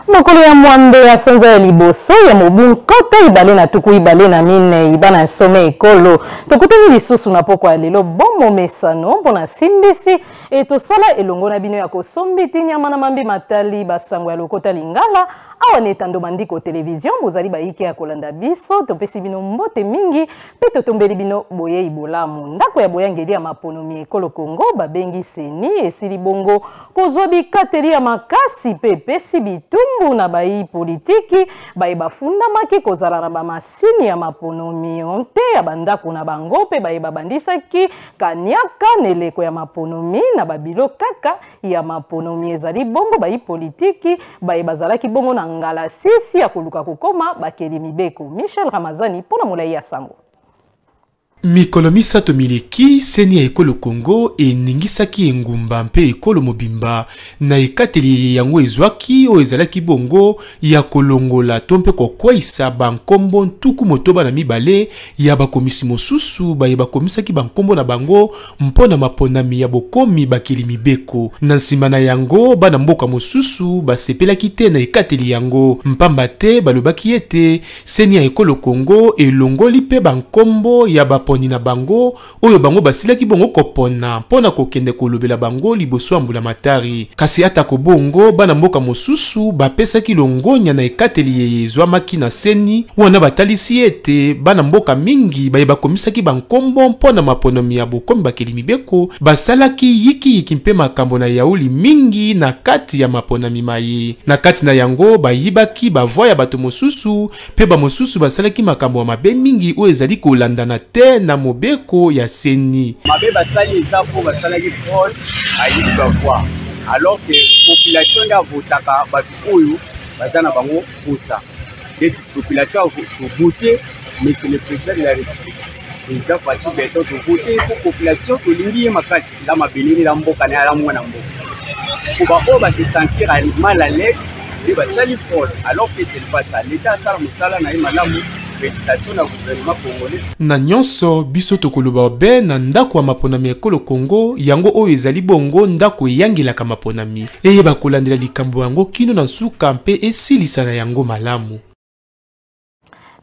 Mokolo ya mwambe ya sanza ya liboso ya mobu 2024, bana nsome ekolo, tokutani lisusu na pokwa ya lelo bomomesano mpo na simbisi e tosala elongo na bino ya kosombiti nyama na mambi matali basango ya lokota lingala awa na etando Bandiko Television. Bozali bayike ya kolanda biso, topesi bino mbote mingi mpe totombeli bino boyei bolamu. Ndako ya boyangeli ya maponomi ekolo Kongo babengi CENI esili bongo kozwa bikateli ya makasi mpe epesi bitumbu na bayi politiki baye bafundamaki kozala na bamasini ya maponomi nte ya bandako na bango mpe baye babandisaki kaniaka na eleko ya maponomi na babilo kaka ya maponomi. Ezali bongo bayi politiki baye bazalaki bongo na ngalasisi ya koluka kokoma bakeli mibeko. Michel Ramazani mpo na molai ya sango. Mikolo 3 mileki, CENI ya ekolo Congo eningisaki engumba mpe ekolo mobimba na ekateli yango ezwaki, oyo ezalaki bongo ya kolongola to mpe kokweisa bankombo 62 ya bakomisi mosusu baye bakomisaki bankombo na bango mpo na maponami ya bokomi bakeli mibeko. Na nsima na yango, bana mboka mosusu basepelaki te na ekateli yango, mpamba te balobaki ete CENI ya ekolo Congo elongoli mpe bankombo ya baponi na bango oyo bango basilaki bongo kopona mpo na kokende kolobela bango liboso ya mbulamatari. Kasi atako bongo, bana mboka mosusu bapesaki longonya na ekateli eye ezwamaki na CENI, wana batalisi ete bana mboka mingi baye bakomisaki bankombo mpo na maponomi ya bokomi bakeli mibeko basalaki yikiyiki mpe makambo na yauli mingi na kati ya maponami maye. Na kati na yango bayibaki bavoi ya bato mosusu mpe bamosusu basalaki makambo ya mabe mingi oyo ezali kolandana te na mobeko ya CENI. Mabe basali eza mpo basalaki fraude, ayibi bavoi, alors que population nde avotaka bato oyo baza na bango posa. Nde population avote monsieur le président de la République, président Fatshi Béton, tovote mpo population tolingi ye makasi. Eza mabele na mboka na ya mwana mboka. Po ba oyo ba se sentir mal à l'aise nde basali fraude, alors que ce n'est pas ça. L'État asala mosala na ye malamu. Félicitations na gouvernement congolais. Na nyonso biso tokoloba obe na ndako ya maponami ya ekolo Congo, yango oyo ezali bongo ndako eyangelaka maponami, eyeba kolandela likambo yango kino na nsuka mpe esilisa na yango malamu.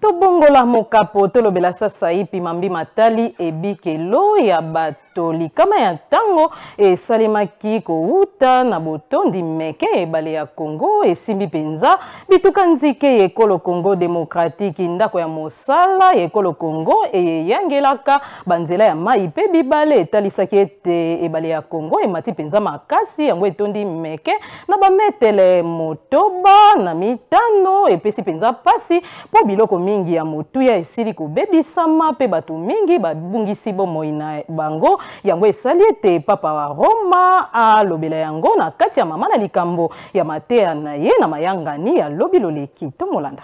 Tobongola mokapo, tolobela sasaipi mambi matali ebikelo ya bato. Likama ya ntango esalemaki kowuta na botondi meke ebale ya Congo esimbi mpenza bituka nzike ya ekolo Congo demokratiki. Ndako ya mosala ya ekolo Congo eyangelaka banzela ya mai mpe bibale etalisaki ete ebale ya Congo emati mpenza makasi, yango etondi meke na bametele 65. Epesi mpenza mpasi mpo biloko mingi ya motuya esili kobebisama mpe bato mingi babungisi bomoi na bango. Yango esali ete Papa wa Roma alobela yango na kati ya mama na likambo ya mateya na ye na mayangani ya lobi loleki. Tomolanda.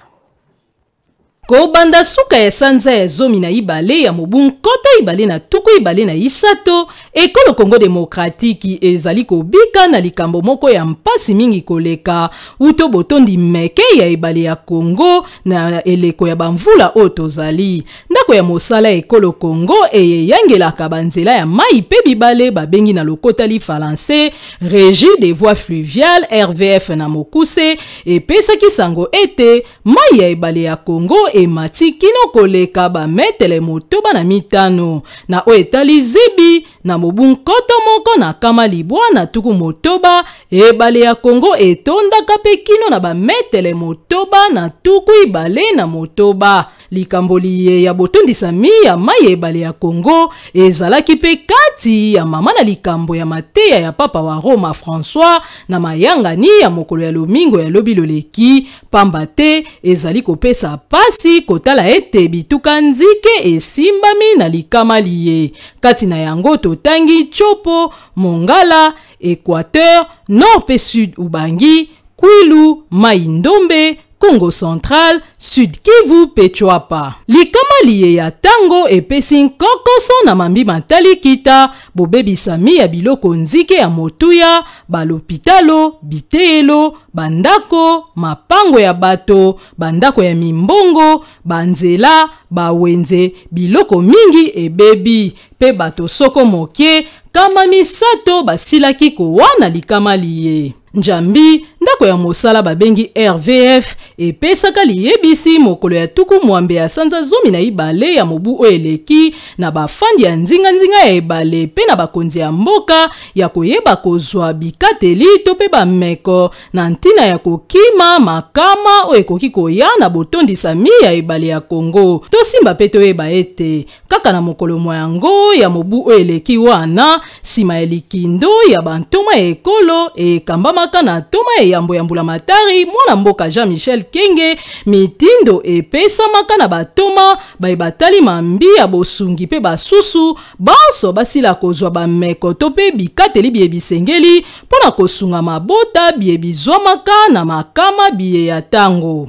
Kobanda suka ya sanza ya 12 ya mobu 2023, ekolo Congo demokratiki ezali kobika na likambo moko ya mpasi mingi koleka uto botondi meke ya ebale ya Congo na eleko ya bamvula oyo tozali. Ndako ya mosala ekolo Congo eyeyangelaka banzela ya mai mpe bibale babengi na lokota lifalanse Régie des voies fluviales, RVF na mokuse, epesaki sango ete mai ya ebale ya Congo emati kino koleka bametele 65. Na oyo etali zebi, na mobu 1960, ebale ya Congo etondaka mpe kino na bametele 626. Likambo liye ya botondisami ya mai ya ebale ya Congo ezalaki mpe kati ya mama na likambo ya mateya ya Papa wa Roma François na mayangani ya mokolo ya lomingo ya lobi loleki, pamba te ezali kopesa pasi kotala ete bituka nzike esimbami na likama liye. Kati na yango totangi Tshopo, Mongala, Équateur, Nord pe Sud Ubangi, Kwilu, Mai-Ndombe, Congo Central, Sud Kivu pe Tshuapa. Likama liye ya tango epesi nkokoso na mambi matali kita, bobebisami ya biloko nzike ya motuya, balopitalo, biteyelo, bandako, mapango ya bato, bandako ya mimbongo, banzela, bawenze, biloko mingi ebebi pe bato soko moke 300 basilaki kowa na likama liye. Njambi, ndako Ndako ya mosala babengi RVF epesaka liyebisi mokolo ya tuku mwambe ya sanza 12 ya mobu oyo eleki na bafandi ya nzinganzinga ya ebale mpe na bakonzi ya mboka ya koyeba kozwa bikateli to mpe bameko na ntina ya kokima makama oyo ekoki koya na botondisami ya ebale ya Congo. Tosimba mpe toyeba ete kaka na mokolo mwa yango ya mobu oyo eleki wana, nsima ya likindo ya bantoma ya ekolo ekambamaka na ntoma ya yambo ya mbulamatari mwana mboka Jean-Michel Kenge, mitindo epesamaka na batoma baye batali mambi ya bosungi mpe basusu banso basila kozwa bameko to mpe bikateli biye bisengeli mpo na kosunga mabota biye bizwamaka na makama biye ya tango.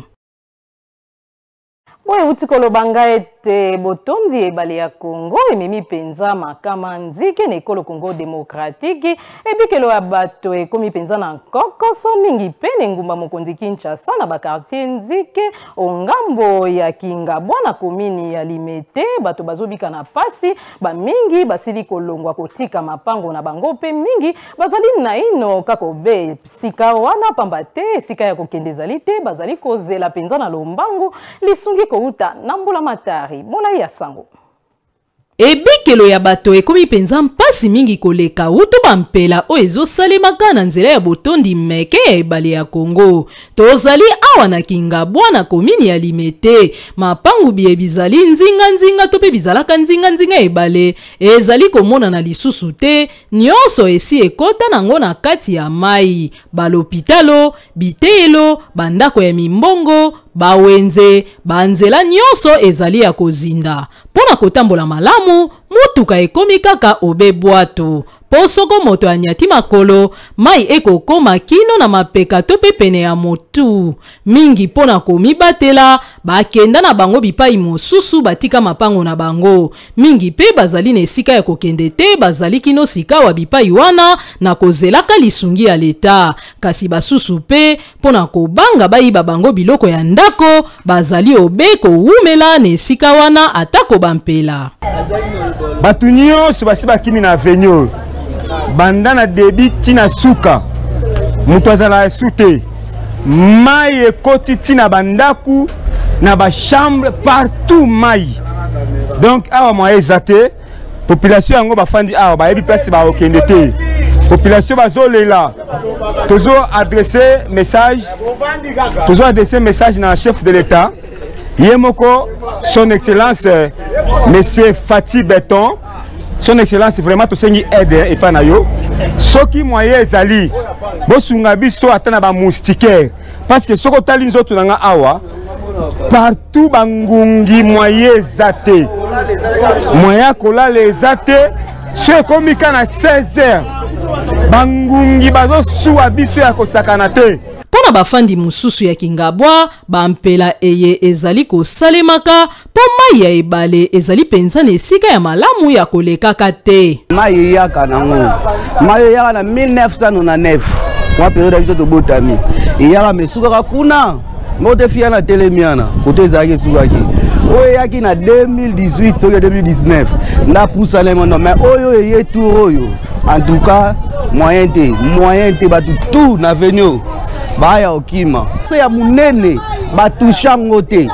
Boye euti koloba ngai ete botondi ebale ya Congo ememi mpenza makama nzike na ekolo Congo demokratiki. Ebikelo ya bato ekomi mpenza na nkokoso mingi mpe na engumba mokonzi Kinshasa na bakartier nzike o ngambo ya Kingabwa na komini ya Limete. Bato bazobika na pasi, bamingi basili kolongwa kotika mapango na bango mpe mingi bazali naino kaka obe sika wana pamba te esika ya kokende ezali te, bazali kozela mpenza na lombangu lisungi kouta na mbula matari. Molai ya sango. Ebikelo ya bato ekomi mpenza mpasi mingi koleka uto bampela oyo ezosalemaka na nzela ya botondi meke ya ebale ya Congo. Tozali awa na Kingabwa na komini ya Limete. Mapangu biye bizali nzinganzinga to mpe bizalaka nzinganzinga ya ebale ezali komonana lisusu te, nyonso esi ekota nango na kati ya mai. Balopitalo, biteyelo, bandako ya mimbongo, bawenze, banzela nyonso ezali ya kozinda. Mpo na kotambola malamu, motuka ekomi kaka obe bwato. Mpo soko moto anyati makolo, mai ekokoma kino na mapeka to mpe pene ya motu. Mingi mpo na komibatela, bakenda na bango bipai mosusu, batika mapango na bango. Mingi mpe bazali na esika ya kokende te, bazali kino sikawa bipai wana na kozelaka lisungi ya leta. Kasi basusu mpe mpo na kobanga bayiba bango biloko ya ndako, bazali obe kowumela na esika wana atako bampela. Bato nyonso basi bakimi na avenue oyo banda na debut ti na suka, moto azalaka su te. Mai ekoti ti na bandaku, na bachambre, partout mai. Donc awa moyen eza te. Population yango bafandi awa bayebi place bakokende te. Population bazolela. Tozo adresser message, tozo adresser message na chef de l'État ye moko, son excellence monsieur Fatih Beton. Son excellence, vraiment tosengi aide epai na yo. Soki moyen ezali, bosunga biso ata na ba moustiquaire, parce que soki otali nzoto na nga awa partout bangungi, moyen eza te, moyen ya kolala eza te. So ekomi ka na 16 heures, bangungi bazosuwa biso ya kosakana te. Mpo na bafandi mosusu ya Kingabwa, bampela eye ezali kosalemaka mpo mai ya ebale ezali mpenza na esika ya malamu ya kolekaka te. Mai eyaka nango, mai eyaka na 1999 mwa periode ya biso tobotami, eyaka me esukaka kuna moko te. Fiya na telemi wana kote ezalaki esukaki. Oyo eyaki na 2018 toki 2019 ndapusana mono, mais oyo eye tour oyo, en tout cas moyen te, moyen te. Bato tout na avenue baya okima se ya monene, batushe yango te.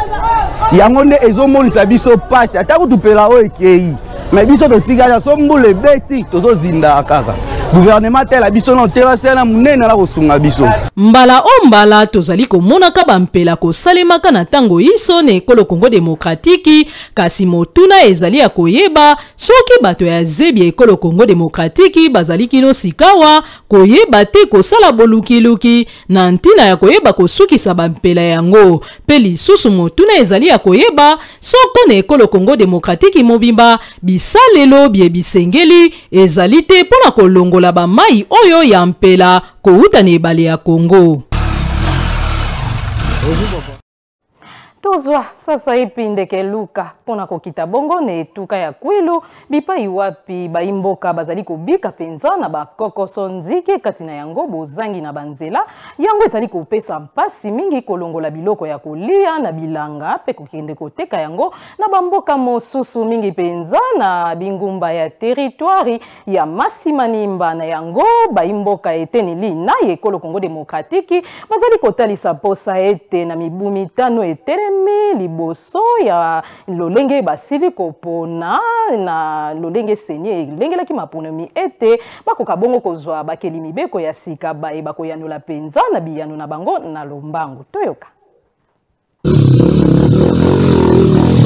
Yango nde ezomonisa biso pasi. Ata kutupela oyo ekei, me biso totikali so mbula ebeti, tozozindaka kaka. Gouvernement tela biso na terase na monene na kosunga biso. Mbala o mbala tozali komonaka bampela kosalemaka na ntango iso na ekolo Congo demokratiki, kasi motuna ezali ya koyeba soki bato ya zebi ya ekolo Congo demokratiki bazali kino sikawa koyeba te kosala bolukiluki na ntina ya koyeba kosukisa bampela yango. Mpe lisusu motuna ezali ya koyeba soko na ekolo Congo demokratiki mobimba bisalelo bie bisengeli ezali te mpo na kolongola bamai oyo ya mpela kouta na ebale ya Congo. Tozwa sasa epindeke luka mpona kokita bongo na etuka ya Kwilu, bipai wapi bayimboka bazali kobika mpenza na bakokoso nzike, kati na yango bozangi na banzela. Yango ezali kopesa mpasi mingi kolongola biloko ya kolia na bilanga mpe kokende koteka yango na bamboka mosusu, mingi mpenza na bingumba ya territoire ya Masimanimba. Na yango bayimboka eteni lina ya ekolo Congo Demokratiki bazali kotalisa posa ete na mibu 5 etelemi liboso ya lolenge basili kopona na lolenge seni elengelaki maponomi, ete bakoka bongo kozwa bakeli mibeko ya sika baye bakoyanola mpenza na biyano na bango na lombangu. Toyoka.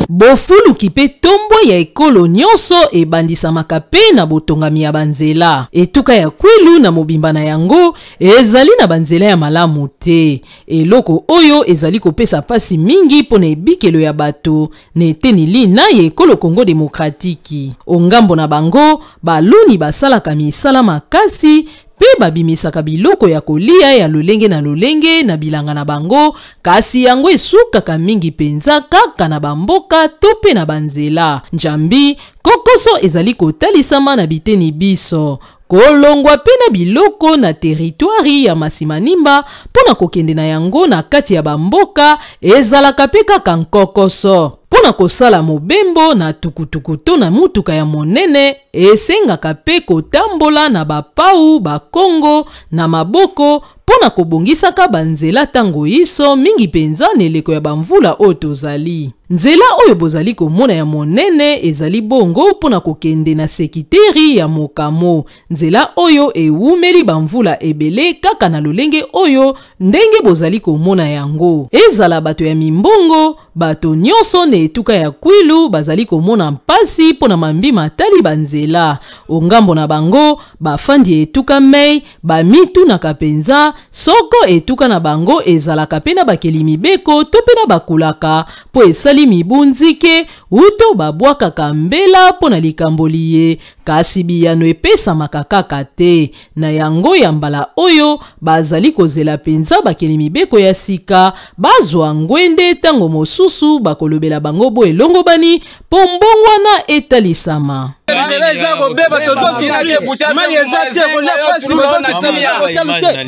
Bofuluki mpe tombwa ya ekolo nyonso ebandisamaka mpe na botongami ya banzela. Etuka ya Kwilu na mobimba na yango ezali na banzela ya malamu te, eloko oyo ezali kopesa mpasi mingi mpo na ebikelo ya bato na eteni lina ya ekolo Kongo Demokratiki. Ongambo na bango, baloni basalaka misala makasi mpe babimisaka biloko ya kolia ya lolenge na lolenge na bilanga na bango, kasi yango esukaka mingi mpenza kaka na bamboka to mpe na banzela. Njambi kokoso ezali kotalisama na biteni biso kolongwa mpe na biloko na teritwari ya Masimanimba mpo na kokende na yango na kati ya bamboka ezalaka mpe kaka nkokoso. Mpo na kosala mobembo na tukutuku to na mutuka ya monene esengaka mpe kotambola na bapau bakongo na maboko mpo na kobongisaka banzela ntango iso, mingi mpenza na eleko ya bamvula oyo tozali. Nzela oyo bozali komona ya monene ezali bongo mpo na kokende na sekiteri ya Mokamo. Nzela oyo ewumeli bamvula ebele kaka na lolenge oyo ndenge bozali komona yango. Ezala bato ya mimbongo, bato nyonso na etuka ya Kwilu bazali komona mpasi mpo na mambi matali banzela. Ongambo na bango, bafandi ya etuka mei bamitunaka mpenza soko etuka na bango ezalaka mpe na bakeli mibeko to mpe na bakulaka, mpo esali mibu nzike uto babwakaka mbela mpo na likambo liye, kasi biyano epesamaka kaka te. Na yango ya mbala oyo bazali kozela mpenza bakeli mibeko ya sika bazwa ngwende ntango mosusu bakolobela bango bo elongobani mpo mbongwana etalisama. Nzela eza kobeba, tozosufrir, mai eza te, kolia pasi, bazokisana kotalo te.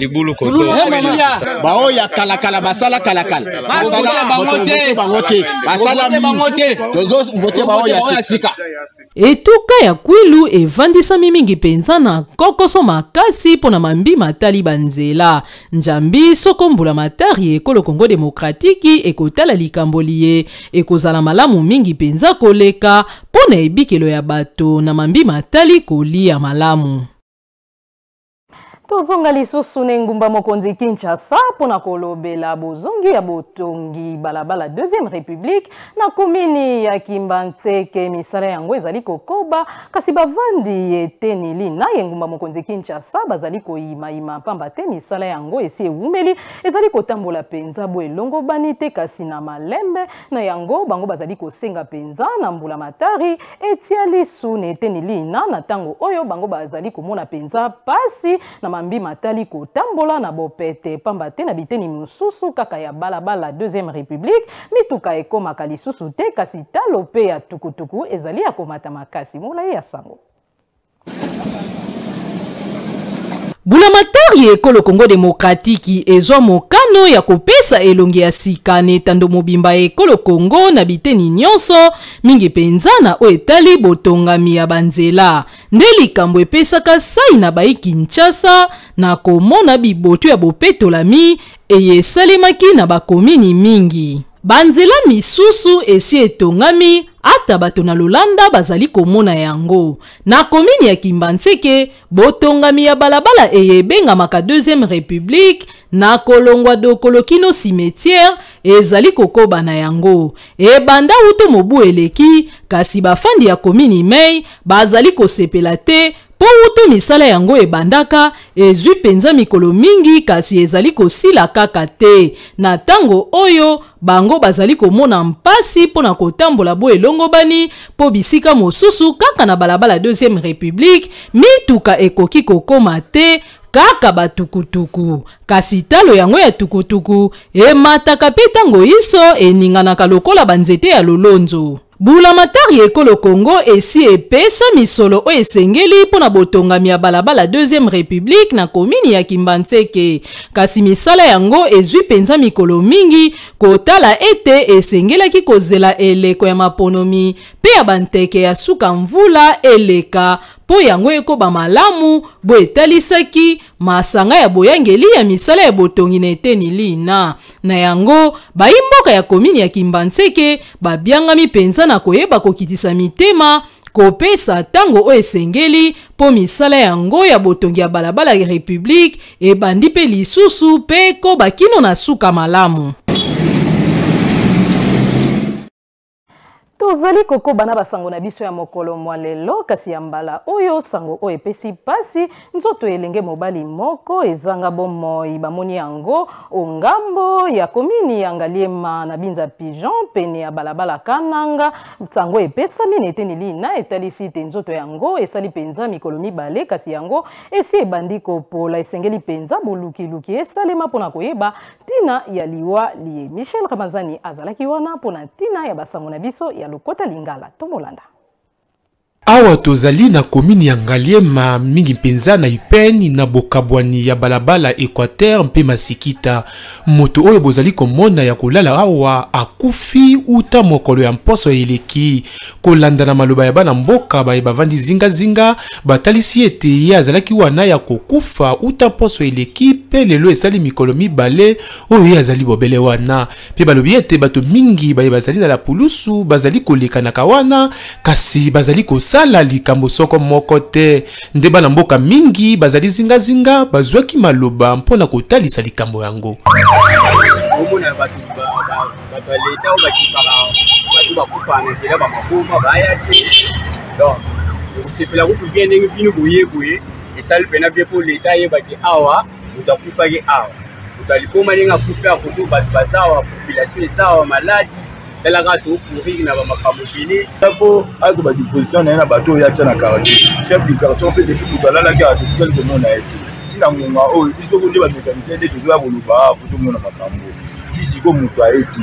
Baoyo ya kalakala basala kalakala, basala bango te, basala mingi, tozovote baoyo ya sika. Etuka ya Kwilu evandisami mingi mpenza na kokoso makasi mpo na mambi matali banzela. Njambi soko mbula matari ekolo Kongo Demokratiki ekotala likambo liye, ekozala malamu mingi mpenza koleka mpo na ebikelo ya bato na mambi matali kolia malamu. Tozonga lisusu na engumba mokonzi Kinshasa mpona kolobela bozongi ya botongi balabala 2e République na komini ya Kimbanseke. Misala yango ezali kokoba, kasi bavandi eteni lina ya engumba mokonzi Kinshasa bazali koyimayima pamba te misala yango esi ewumeli, ezali kotambola mpenza bo elongo bani te, kasi na malembe. Na yango bango bazali kosenga mpenza na mbula matari etia lisu na eteni lina na ntango oyo bango bazali komona mpenza pasi na mambi matali kotambola na bopete, pamba te na biteni mosusu kaka ya balabala 2e République mituka ekomaka lisusu te, kasi talo pe ya tukutuku ezali ya komata makasi. Molai ya sango. Bulamatari ya ekolo Kongo Demokratiki ezwa mokano ya kopesa elongi ya sika na etando mobimba ya ekolo Kongo na biteni nyonso, mingi mpenza na oyo etali botongami ya banzela. Nde likambo epesaka sai na bai Kinshasa na komona bibotu ya bopetolami eye esalemaki na bakomini mingi. Banzela misusu esi etongami, ata bato na lolanda bazali komona yango. Na komini ya Kimbanseke, botongami ya balabala eye ebengamaka 2e République na kolongwa Dokolo kino cimetière ezali kokoba na yango. Ebanda uto mobu eleki, kasi bafandi ya komini mei bazali kosepela te mpo uto misala yango ebandaka ezwi mpenza mikolo mingi, kasi ezali kosila kaka te. Na ntango oyo bango bazali komona mpasi mpo na kotambola bo elongobani, mpo bisika mosusu kaka na balabala 2e République mituka ekoki kokoma te, kaka batukutuku. Kasi talo yango ya tukutuku emataka mpe ntango inso eninganaka lokola banzete ya lolonzo. Bulamatari ya ekolo Congo esi epesa misolo oyo esengeli mpo na botongami ya balabala Deuxième Republique na komini ya Kimbanseke. Kasi misala yango ezwi mpenza mikolo mingi kotala ete esengelaki kozela eleko ya maponomi mpe ya banteke ya suka mvula eleka mpo yango ekoba malamu, bo etalisaki masanga ya boyangeli ya misala ya botongi na eteni lina. Na yango, bayi-mboka ya komini ya Kimbanseke babyangami mpenza na koyeba kokitisa mitema, kopesa ntango oyo esengeli mpo misala yango ya botongi ya balabala ya Republique ebandi mpe lisusu mpe ekoba kino na suka malamu. Tozali kokoba na basango na biso ya mokolo mwa lelo, kasi ya mbala oyo sango oyo epesi pasi nzoto elenge mobali moko ezanga bomoi bamoni yango o ngambo ya komini ya Ngaliema na Binza Pigeon pene ya balabala Kananga. Sango epesami na eteni lina etalisi ete nzoto yango esali mpenza mikolo mibale, kasi yango esi ebandi kopola. Esengeli mpenza bolukiluki esalema mpo na koyeba ntina ya liwa liye. Michel Ramazani azalaki wana mpo na ntina ya basango na biso ya lokota Lingala. Tomolanda. Awa tozali na komini ya Ngaliema, mingi mpenza na Ipeni, na bokabwani ya balabala Equateur mpe Masikita. Moto oyo bozali komona ya kolala awa akufi uta mokolo ya mposo eleki. Kolanda na maloba ya bana mboka baye bavandi zingazinga, batalisi ete ye azalaki wana ya kokufa uta mposo eleki mpe lelo esali mikolo mibale oyo ye azali bobele wana. Mpe balobi ete bato mingi baye bazali na la pulusu bazali kolekanaka wana, kasi bazali kosala likambo soko moko te. Nde bana mboka mingi bazali zingazinga bazwaki maloba mpo na kotalisa likambo yango. Omona bato ya leta oyo bakipaka bato bakufaka na nzela bamaboma baya te, donc okosepela kutu bien ndenge bino boye boye esali mpena bien mpo leta ayebaki awa moto akufaki awa, moto alikoma ndenge akufi akoto bato baza awa, population eza awa maladi talaka tokourir na bamakambo ebele. Mpo azwa badisposition na ye na bato oyo atya na quartier, chef du quartier mpe depuis moto alalaki awa totikali komona ye te ntina ngonga oyo. Biso ko nde bamécanicien nde tozoya koloba po tomona makambo ti siko moto aye te,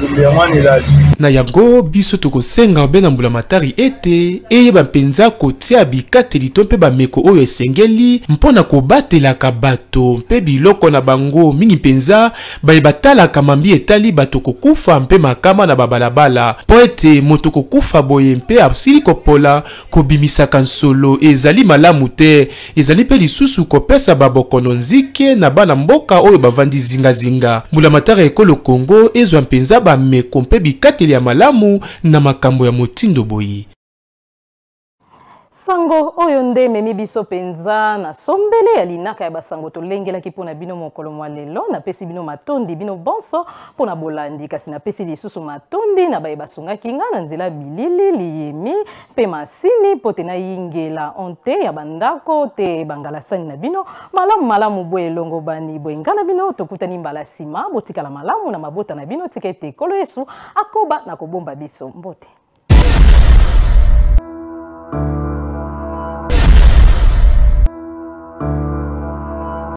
bombe yango wana elali. Na yango biso tokosenga obe na mbulamatari ete eyeba mpenza kotia bikateli to mpe bameko oyo esengeli mpo na kobatelaka bato mpe biloko na bango, mingi mpenza baye batalaka mambi etali bato kokufa mpe makama na babalabala, mpo ete moto kokufa boye mpe asili kopola kobimisaka nsolo ezali malamu te, ezali mpe lisusu kopesa babokono nzike na bana mboka oyo bavandi zingazinga. Mbulamatari ya ekolo Congo ezwa mpenza bameko mpe bikateli ya malamu na makambo ya motindo boye. Sango oyo nde ememi biso mpenza na sombele ya linaka ya basango tolengelaki mpo na bino mokolo mwa lelo. Napesi bino matondi bino bonso mpo na bolandi, kasi napesi lisusu matondi na baye basungaki nga na nzela bilili liyemi mpe masini mpo te nayingela onte ya bandako te bangalasani na bino malamu malamu boye elongo bani boye nga na bino tokutani mbala nsima. Botikala malamu na mabota na bino, tika ete Nkolo Yesu akoba na kobomba biso. Mbote.